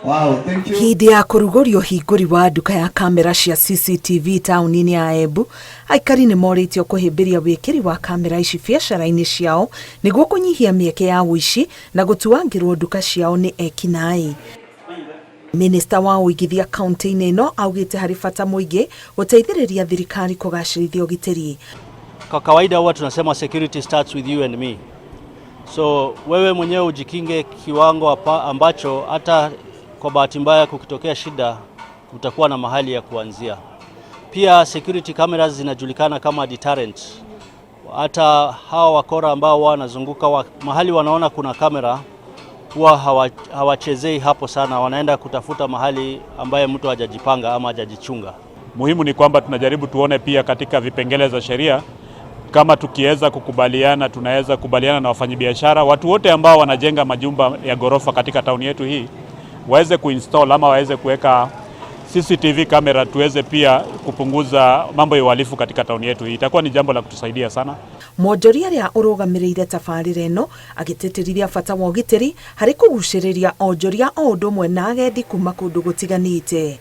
Wow, thank you. Hĩndĩ ya kũrugũria ũhingũri wa nduka ya kamera cia CCTV taũni-inĩ ya Embu, aikari nĩ morĩtio kũhĩmbĩria wĩkĩri wa kamera ici biacara-inĩ ciao nĩguo kũnyihia mĩeke ya ũici na gũtuangĩrwo nduka ciao nĩ ekinaĩ. Minista wa ũigithia kaunti-inĩ ĩno augĩte harĩ bata mũingĩ gũteithĩrĩria thirikari kũgacĩrithia ũgitĩri. Kwa kawaida huwa tunasema security starts with you and me. So wewe mwenyewe ujikinge kiwango ambacho hata kwa bahati mbaya kukitokea shida utakuwa na mahali ya kuanzia. Pia security cameras zinajulikana kama deterrent. Hata hawa wakora ambao wanazunguka mahali wanaona kuna kamera huwa hawachezei hapo sana, wanaenda kutafuta mahali ambaye mtu hajajipanga ama hajajichunga. Muhimu ni kwamba tunajaribu tuone pia katika vipengele za sheria kama tukiweza kukubaliana, tunaweza kubaliana na wafanyabiashara, watu wote ambao wanajenga majumba ya ghorofa katika tauni yetu hii waweze kuinstall ama waweze kuweka CCTV camera, tuweze pia kupunguza mambo ya uhalifu katika tauni yetu hii. Itakuwa ni jambo la kutusaidia sana. Mwonjoria ũrĩa ũrũgamĩrĩire tabarĩra ĩno agĩtĩtĩrithia bata wa ũgitĩri harĩ kũgucĩrĩria onjoria o ũndũ ũmwe na agendi kuma kũndũ gũtiganĩte.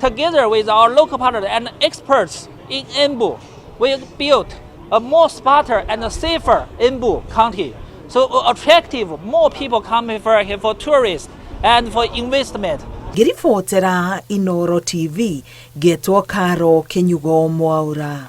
Together with our local partners and experts in Embu, we built a more smarter and safer Embu County. So attractive more people coming for here for tourists and for investment. Ngĩribotera Inoro TV, ngetwo Karo Kĩnyugo Mwaura.